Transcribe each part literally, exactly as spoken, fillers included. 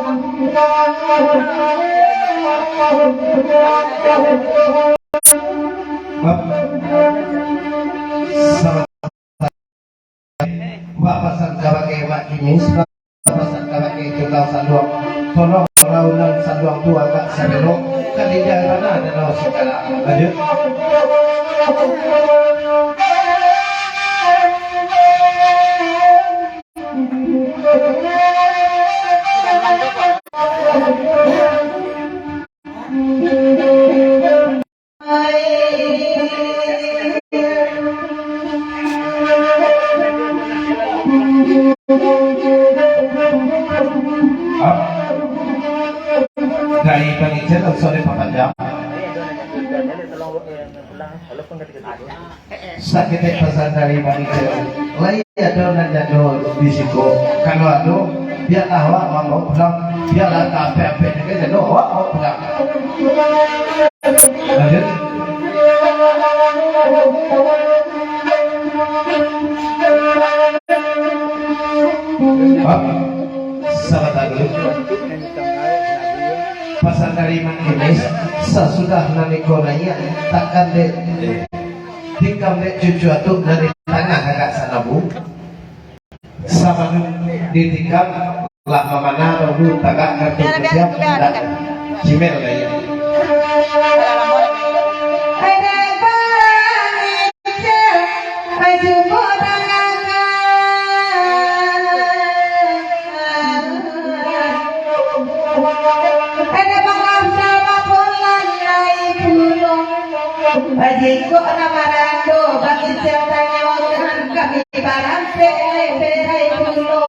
Bab, sama Bak pasan kabake Mak Kimis, bak pasan kabake Tukang Saluang, tolong raunan saluang tu agak sabelok, ka dijai bana danau Singkarak. Lanjut. Dari Bang Ijal, usah dipapanjang. Saketek pasan dari Bang Ijal. Lai ado nan jando di siko? Kalau ado, biarlah awak mambaok pulang. Biarlah ka ampek-ampek juo jando, awak baok pulang. Lanjut. Hop. Sabanta dulu. Pasan dari Mak Kimis, sasudah nan iko naiak, takkan dek, tikam dek cucu atuk dari tangah agak sanabu. Sabalun ditikam, lah mamana dahulu tagak kartu kutiak dan cimel gaya. Bajikok nan marando, bakicil tanyo, kami barampek, lai berai pulo.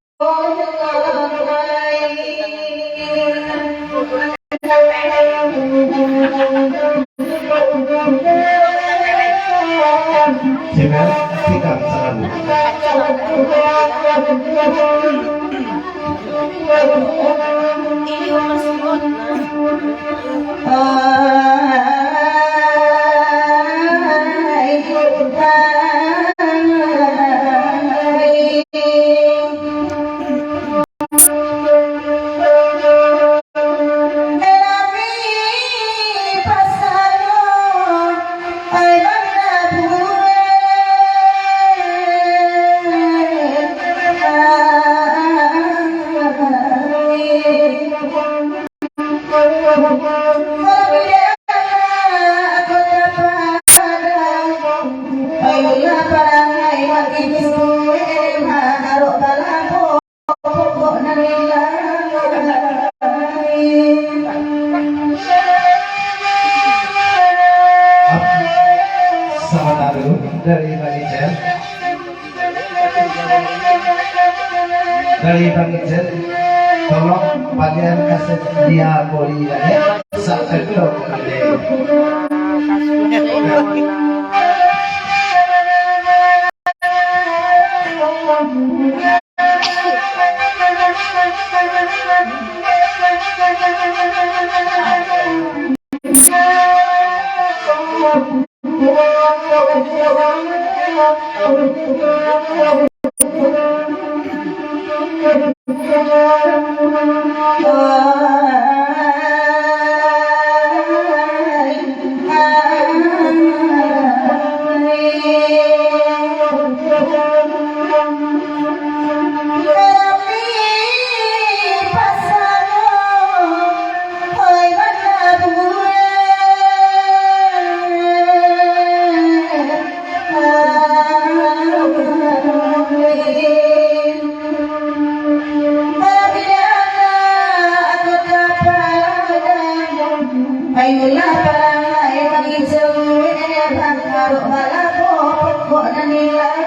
Siapa? Tiga, satu. Sabanta dulu dari Bang Ijal. Dari Bang Ijal, tolong bagian kaset dia boli lagi. Satu. Ayolah, parangai bagi cewek, bangkarok balapo, pokok nan hilang.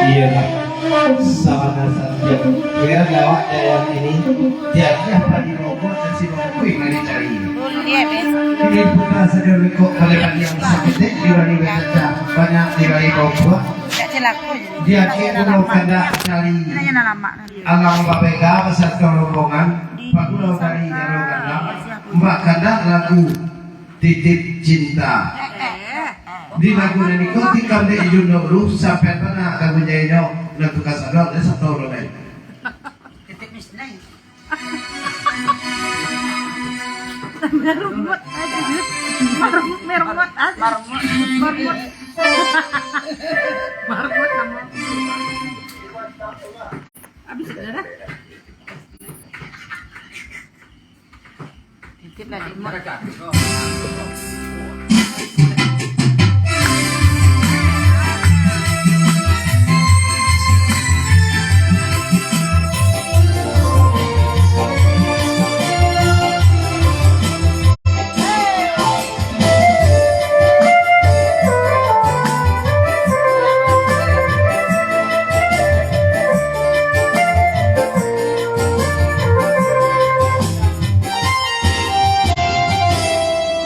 Iyolah, sabana sajo. Kalian lawak dek ayam ini, tiap-tiap pagi mogok nasi bungkuih nari cari. Ini bukan sajo lekok pada pagi yang saketek di bari bacaca, banyak di bari bawah. Di akhir pulau kandak cari. Alang babega basatu rombongan, pagulau dari Jaro Gandang, Mbak Kandak lagu Titip Cinta. Di lagu nan iko tikam dek Jun dahulu, sampai bana lagu jainyo, nan tukang sadok, dan satu urang lain. Titip Misnai. Merumut aja, Jun. Merumut, merumut aja. Merumut. Merumut. Merumut namo. Habis sudah dah. Titip lah, Dik Mut.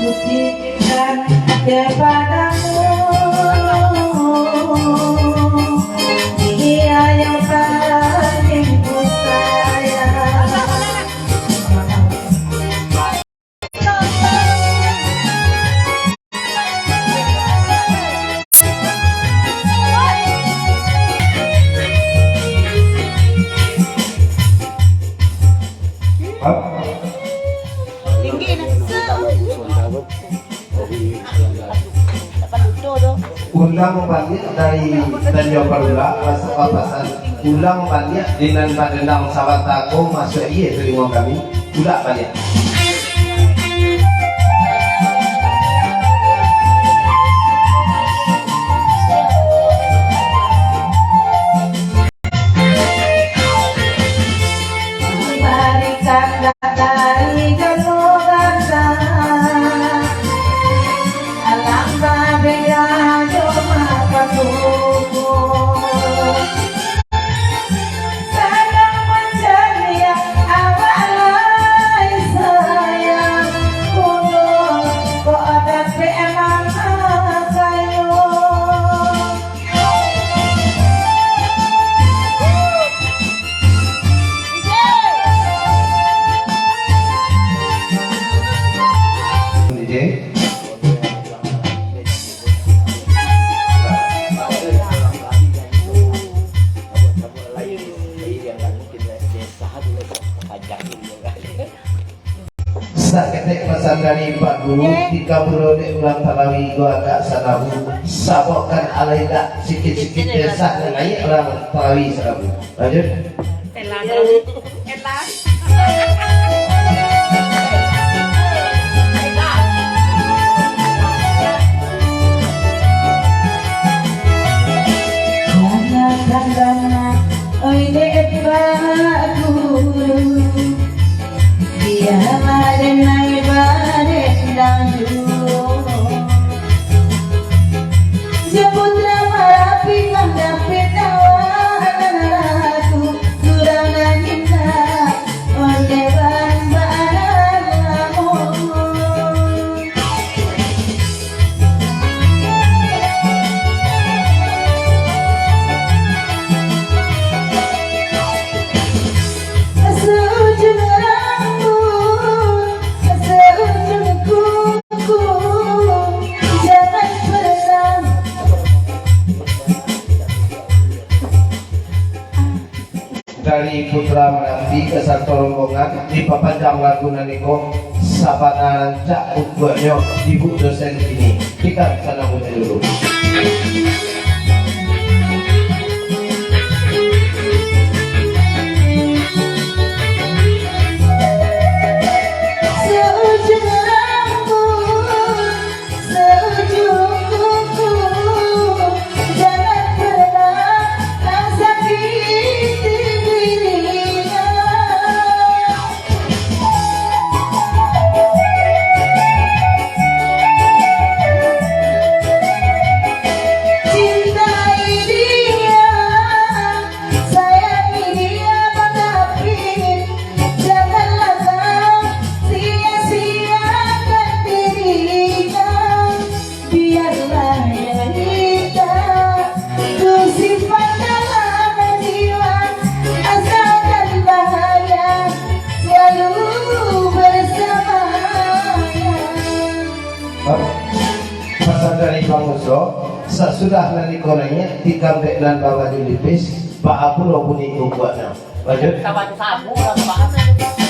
Kutitipkan kepadamu, Dia yang paling ku sayang. Ulang baliak dari Tanjuang Padulak, maso papasan. Ulang baliak di nan badendang sabanta ko, masuak iye talingo kami. Bulak baliak. Barikan dari jalur rasa, alam babeda jo mapatuku. Sadang mancari awak lai sayang, kuno kok dapek mangakayo. Saketek pasan dari Pak Guru, tika pulo dek urang Talawi ko agak sanabu, sabokkan alai dak sikit-sikit desah nan naiak urang Talawi sanabu. Lanjut. Ella, Ella. Oi dek Pak Guru, bialah den lai badendang juo. Jo Putra Marapi mandapek kawan nan ragu, surang nan indak, ondeh ban baanak lamo. Seujung rambut, seujung kuku, jangan pernah. Dari Putra Marapi ka satu rombongan, dipapanjang lagu nan iko, sabana rancak untuaknyo ibu dosen kini. Tika sanang baca dulu. Seujung rambut, seujung kuku, jangan pernah kau sakiti dirinya. Pasan dari Bang Uso, sasudah nan dikorengnya, tikam dek nan babaju lipis, baa pulo bunyi kukuaknyo. Lanjut. Sabu-sabu lah, Pak.